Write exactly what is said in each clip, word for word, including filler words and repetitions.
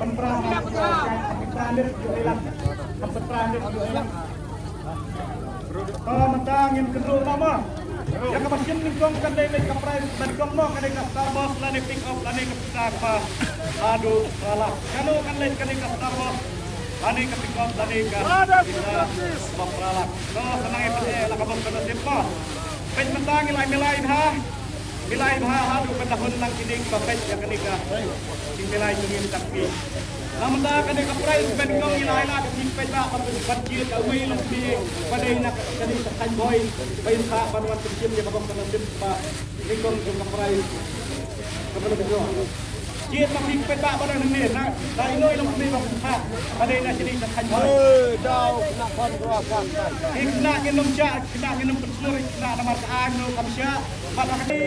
Ka mynta ngin kynduh noh mo. Ïa kaba shim nyngkong kan dei leit ka prize ba nyngkong mo, ka dei ka Star Bus lane pick up lane ka pisa kaba haduh phra lak. Kano kan leit, ka dei ka Star Bus lane ka pick up lane ka pisa kaba phra lak. To, sa nang ïa peit la ka bok ka nasib mo. Peit mynta ngi la milai bha. Milai bha haduh ban da hun lang kine kiba peit ïa kane ka jingmilai jong ngi tang ki. Namar kane ka prize ba nyngkong ngi la ai lad ïa phi paidbah ban peit, ban jied ïa uwei u longkmie ba dei na kane ka thaiñ Bhoi ba in sa ban wan pynshim ïa ka bok ka nasib ba nyngkong jong ka prize. Kaba la ka jong. Jied ma phi paidbah ba dang hangne na, na ino i longkmie ba pynshah ba dei na kane ka thaiñ Bhoi. Ki khynnah ngin ym shah, ki khynnah ngin ym pynshlur, ki khynnah namar ka aiñ ruh kam shah. Bad ha kane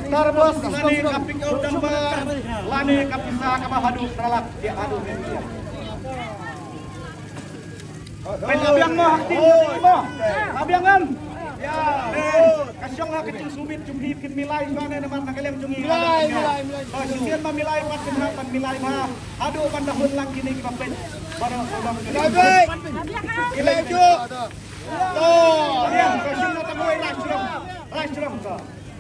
Star Bus lane ka pick up dumper lane ka pisa kaba haduh phra lak, ïa haduh. Peit la biang mo, ha kti mo. La biang em. Eh, ka shong ha ka jingsngewbit jong phi, phin milai shuwa ne namar na ka liang jong ngi. Milai, milai, milai. Oh, shisien ba milai, pat phin hap ban milai bha. Haduh ban da hun lang kine kiba peit. Baroh sawdong. Milai, milai. Milai, milai. To, ïa, ka shim na tang wei, la shrong. La shrong to.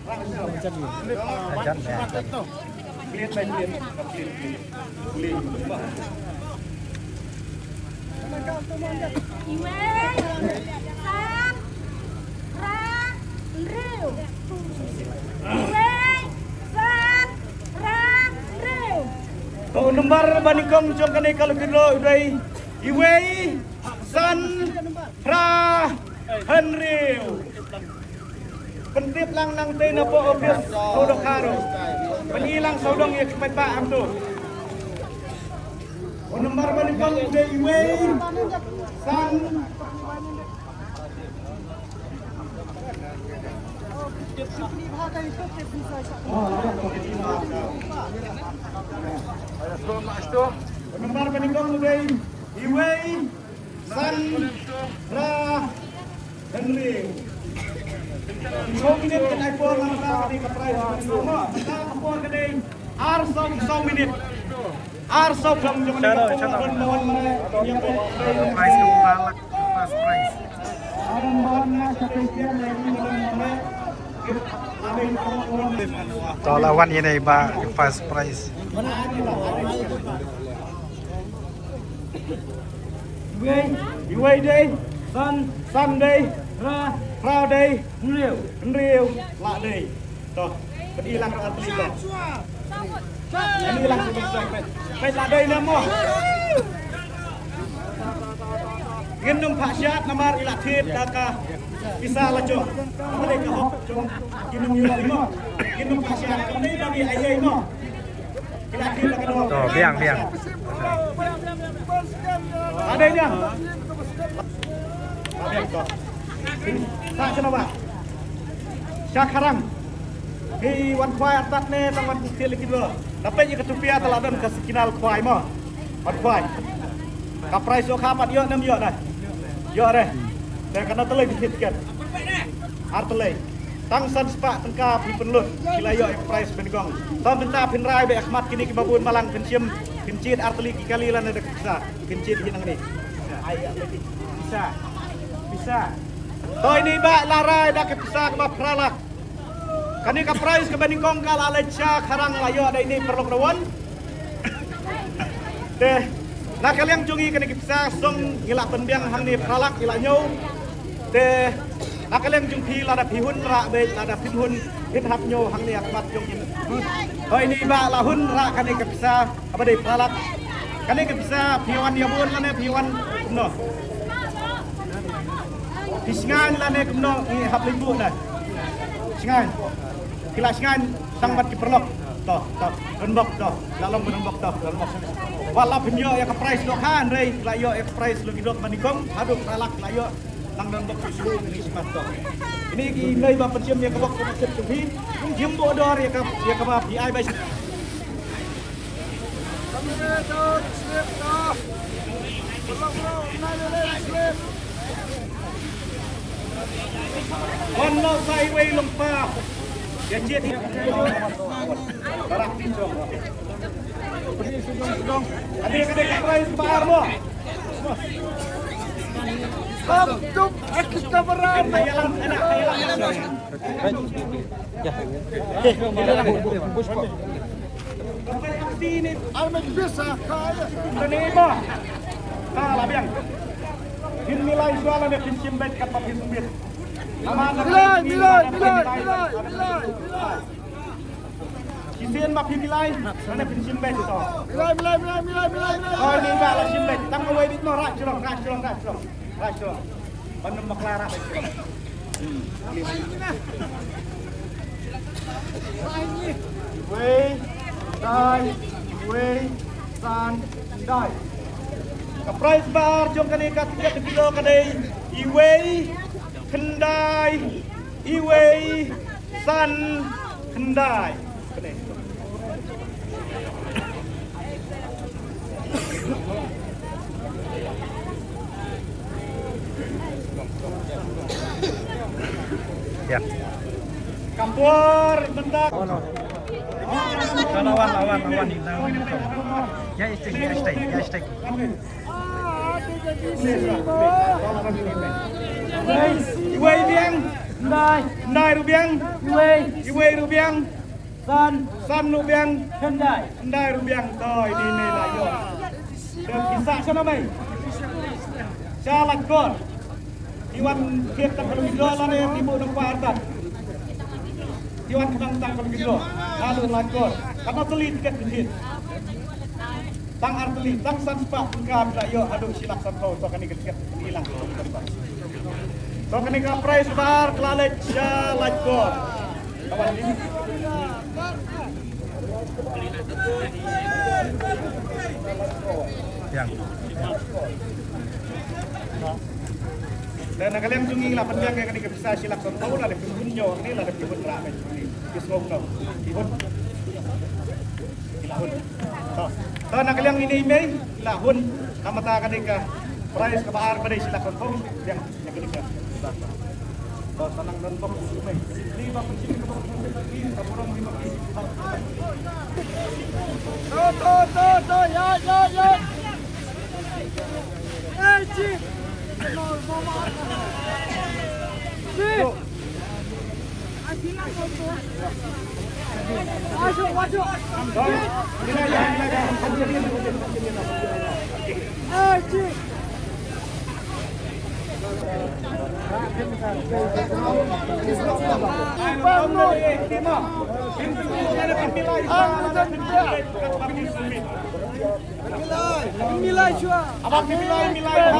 La shrong. Ajan, ya, ajan. Plate by plate. Plate, plate. Plate. Iwei, san, phra, hynriew. Iwei, san, phra, hynriew. Ka number ba nyngkong jong kane ka lucky draw u dei iwei, san, phra, hynriew. Pyntip lang nangtei na poh office sawdong harum. Pynïalang sawdong ïa ki paidbah hangto. Phone number ba nyngkong u dei iwei, san. Phone number ba nyngkong u dei iwei, san, phra, hynriew. Sawdong minit kan ai por, la mynta ka dei ka prize. Mynta ka por ka dei ar saw, saw minit. Ar saw, ka dei ka por. Prize ka phra lak, first prize. To la wan ïa i bah first prize. Iwei, iwei dei, san, san dei, phra, phra dei, hynriew, hynriew, lah dei. To, peit lang ar tylli to. Peit lang to, peit. Peit lah dei ne mo. Ngin ym phah shad namar i la thied da ka pisa la jong. Ka dei ka hok jong ki nongïoh mo. Ngin ym phah shad, ka dei ba ngi ai ei mo. Ki la thied da ka dor. To, biang, biang. Ka dei ïa. Ka dei to. Sa shano ba. Sha kharang. Phi wan khwai artat ne tang wan thied lei ki dor. Da peit ïa ka tupia, te la don ka signal khwai mo. Wan khwai. Ka prize ïoh kha pat, ïoh ne ym ïoh ne? Ïoh re. Te katno tylli ki thied tiket? Ar tylli. Tang san spah tyngka phi pynlut, phi la ïoh ïa ka prize ba nyngkong. To mynta phin rai beit ha khmat kine kiba bun balang, phin shim, phin jied ar tylli ki kali lane da ka pisa. Phin jied hi nangne. Ai, ai, pisa. Pisa. To ine i bah la rai da ka pisa kaba phra lak. Kane ka prize kaba nyngkong ka la leit sha kharang, la ïoh da ine i paralok da wan. Te na ka liang jong ngi kane ka pisa song ngi la pynbiang hangne phra lak, ngi la ñiew. Te na ka liang jong phi, lada phi hun rah beit, lada phin hun, phin hap ñiew hangne ha khmat jong ngi. To ine i bah la hun rah kane ka pisa kaba dei phra lak. Kane ka pisa phi wan ïa bun lane phi wan kumno? Phi shngaiñ lane kumno, ngi hap leit buh ne? Shngaiñ. Phi la shngaiñ tang bad ki paralok. To, to, don bok to. La long don bok to, don bok. Wat la phin ïoh ïa ka prize dohkha, hynrei la ïoh ïa ka prize, la ki dok ba nyngkong haduh phra lak la ïoh. Nang don bok shu ni smat to. Ine ki nai ba pynshim ïa ka bok ka nasib jong phi. Ym buh dor ïa ka, ïa kaba phi ai ba. Wan noh sa iwei long pa. Ïa jied hi. Barak tin jong. Ade, ade, ka prize ba ar mo. Sab tuk ek kamera. Armet bisa kaya. Tani mo. Ka la biang. Phin milai shuwa lane phin shim beit katba phin shim beit. Milai, milai, milai, milai, milai. Shisien ba phi milai, lane phin shim beit to. Milai, milai, milai, milai, milai, milai. Oh, ni ba la shim beit. Tang kawei beit noh, rah shlong, rah shlong, rah shlong. Rah shlong. Ban ym bakla, rah shlong. Wei, dai, wei, san, dai. Ka prize ba ar jong kane ka tiket video ka dei iwei, khyndai, iwei, san, khyndai. Kane. Ya. Kampor, bentak. Lawan, lawan, lawan. Ya, hashtag, ya, hashtag, ya, hashtag. Iwei biang. Khyndai. Khyndai ruh biang. Iwei. Iwei ruh biang. San. San ruh biang. Khyndai. Khyndai ruh biang. To, ini, ini lah, yo. Te pisa sha na mai. Sha Laitkor. Ti wan thied tang ka lum dro lane ti buh nang kwah artat. Ti wan khnang tang ka lum dro. Haduh Laitkor. Katno tylli tiket phi thied? Tang ar tylli, tang san spah tyngka phi la ïoh haduh shi lak sanphew, to kane ka tiket phi lang. To kane ka prize ba ar ka la leit sha Laitkor. Ka wan ni. Yang. Te na ka liang jong ngi la pynbiang ïa kane ka pisa shi lak sanphew, la dep pynbun ïa kane, la dep pynbun rah mei. Ki sngewbha. Ki hun. Ki la hun. To. To na ka liang ine i mei, ki la hun. Namar kata kane ka prize kaba ar ba dei shi lak sanphew. Biang. To, to, to, to, to, to, ya, ya, ya. Eh, Chief. Chief. Masuk, masuk. Eh, Chief. Milai, milai, milai.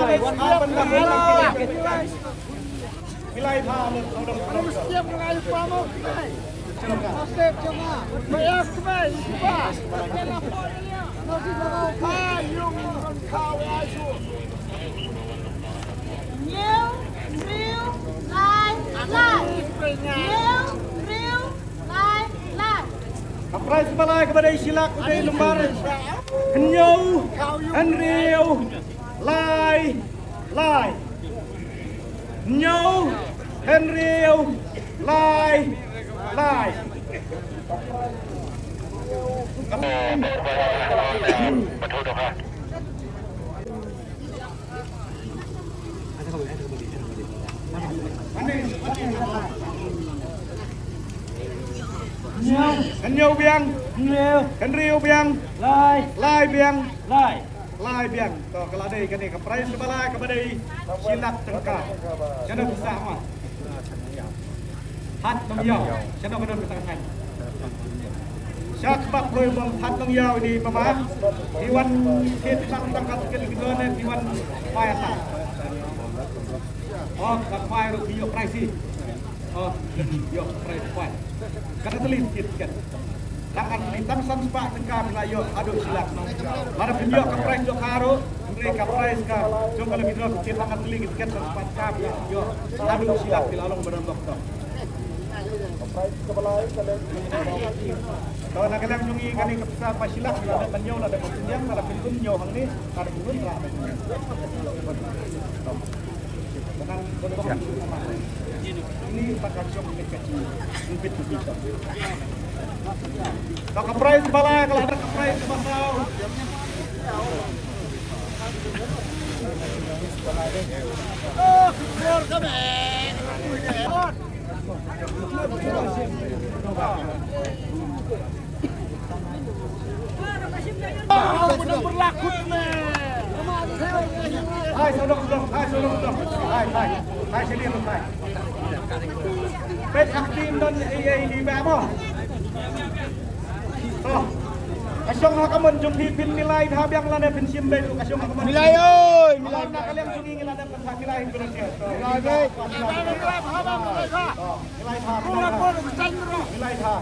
Hynñiew, hynriew, lai, lai. Hynñiew, hynriew, lai, lai. Ka prize ba lai kaba dei shi lak u dei number hynñiew, hynriew, lai, lai. Hynñiew, hynriew, lai, lai. Hynñiew biang. Hynñiew. Hynriew biang. Lai. Lai biang. Lai. Lai biang. To, ka la dei kane ka prize kaba lai kaba dei shi lak tyngka. Shano pisa ma? Hat Nongïaw. Shano ka don ka tang kane? Sha kba kloi bong Hat Nongïaw ini pama. Ti wan kit tang tang kat kit kit ne ti wan pai ta. Oh, ka pai ru ki ïoh prize. Oh, ïoh prize pai. Kata teli kit kit. Tang ar tylli tang san spah tyngka phi la ïoh haduh shi lak. Lada phim ïoh ka prize jong ka ruh, hynrei ka prize ka jong ka lucky draw ka tiket tang ar tylli ka tiket san spah tyngka phi la ïoh haduh shi lak phi la long ba don doktor. To na ka liang jong ngi kane ka pisa ba shi lak phi la dep ban ïoh, lada phim ïoh, lada phim ïoh hangne, lada phim ïoh. Ka prize ba la ka la Hai, sodok, sodok. Hai, sodok, sodok. Hai, hai. Hai, sini, hai. Peit ha ka team don ei ei ni ba mo. To. Ka shong ha ka mon jong phi phin milai tha biang lane phin shim beit ka shong ha ka mon. Milai oi, milai. Ka liang jong ngi la dep ka milai hin phin shim. Milai beit. Milai tha, milai tha. Milai tha.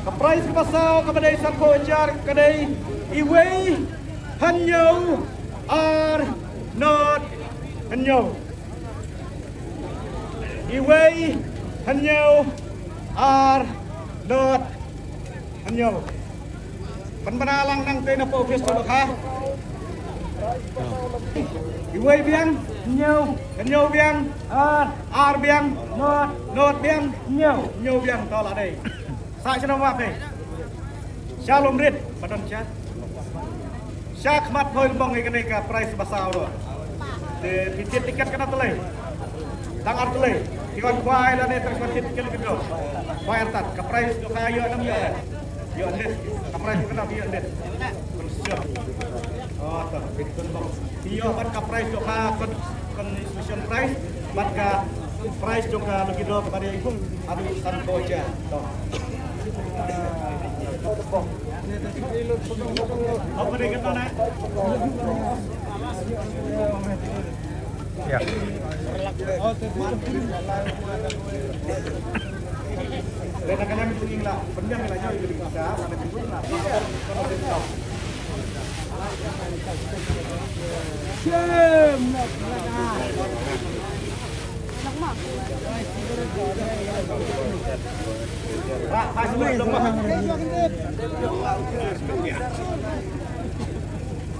Ka prize kaba saw kaba dei sanphew hajar ka dei iwei hynñiew ar not hynñiew. Iwei hynñiew ar not hynñiew. Pynbna lang nangtei na office to ha. Iwei biang, hynñiew, hynñiew biang, ar, ar biang, not, not biang, hynñiew, hynñiew biang to la dei. Sa shnong wa phi. Shalom rit, ba don sha. Sha khmat hoi bong ïa kane ka prize ba saw ruh. Te phi thied tiket katno tylli? Tang ar tylli. Phi wan khwai lane tang shu thied tiket ka dei. Khwai artat ka prize dohkha ïoh nam ïoh. Ïoh list. Ka prize dohkha ïoh list. Pynshop. Oh, ta phi don bong. Phi ïoh ban ka prize dohkha kon-, consolation prize. Bad ka prize jong ka lucky draw kaba dei haduh sanphew hajar. To. Ïa.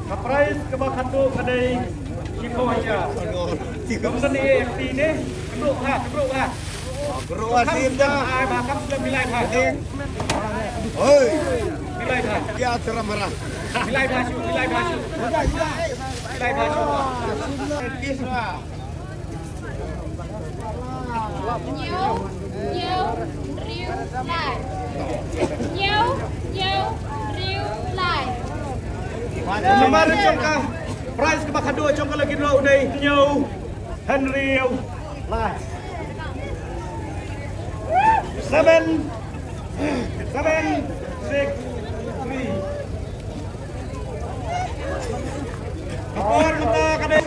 Ka prize kaba khatduh ka dei shiphew hajar. Kam kane ïa ka phi ne? Kynduh ha, kynduh ha. Kynduh ha sim da. Ai ba kam sila milai ha. Oi. Milai ha. Ya tara mara. Milai ha shu, milai ha shu. Milai ha shu. Hynñiew, hynñiew, hynriew, lai. Hynñiew, hynñiew, hynriew, lai. Namar jong ka prize kaba khatduh jong ka lucky draw u dei hynñiew, hynriew, lai. Seven, seven, six, three. Ka por mynta ka dei.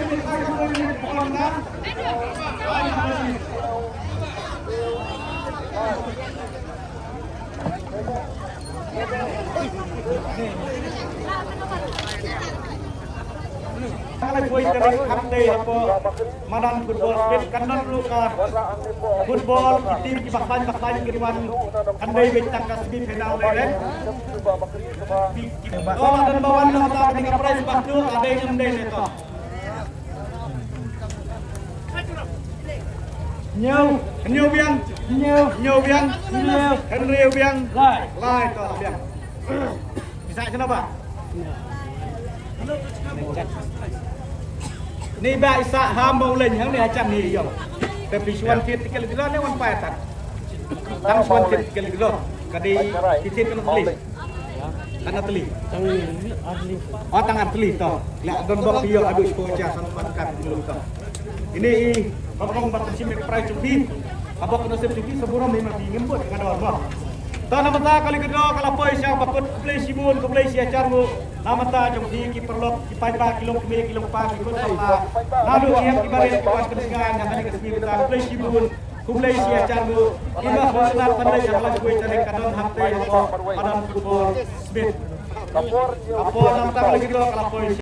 Ka la poi ka dei kham dei hapoh madan football, sport kan don ruh ka football, ki team kiba khlaiñ ba khlaiñ ki wan kan dei beit tang ka semi final dei re. Ki, ki, to la don ba wan na ka, ka prize ba tu ka dei ngam dei ne to. Hynñiew, hynñiew biang, hynñiew, hynñiew biang, hynñiew, hynriew biang, lai, lai to biang. Pisa sha naba? Ni ba isa ham ba u leng hang ni ha jan ni ïong. Te phi shu wan thied tiket lagi ne wan paid tat. Tang shu wan thied tiket lagi. Ka dei thied tiket lagi. Tang ar tylli. Tang ar tylli. Oh, tang ar tylli to. La don bok ïoh haduh shiphew hajar san pat kat lum to. Ine i ba bok ba shim ka prize jong phi. Ka bok ka nusip jong phi sa burom hi ma phi ngim bud ka dor mo. To na mynta ka lucky draw ka la poi sha ba kut, khublei shibun, khublei shi hajar nguh. Na mynta jong phi ki paralok, ki paidbah, ki long kmie, ki long kpa, ki khun samla. Naduh ki hynmen ki barit ki wan kyrshan ha kane ka sngi mynta, khublei shibun, khublei shi hajar nguh. Ki ma khun sngap ban leit ha ka la kawei tarik ka don hangtei hapoh madan football Smith. Ka por na mynta ka lucky draw ka la poi.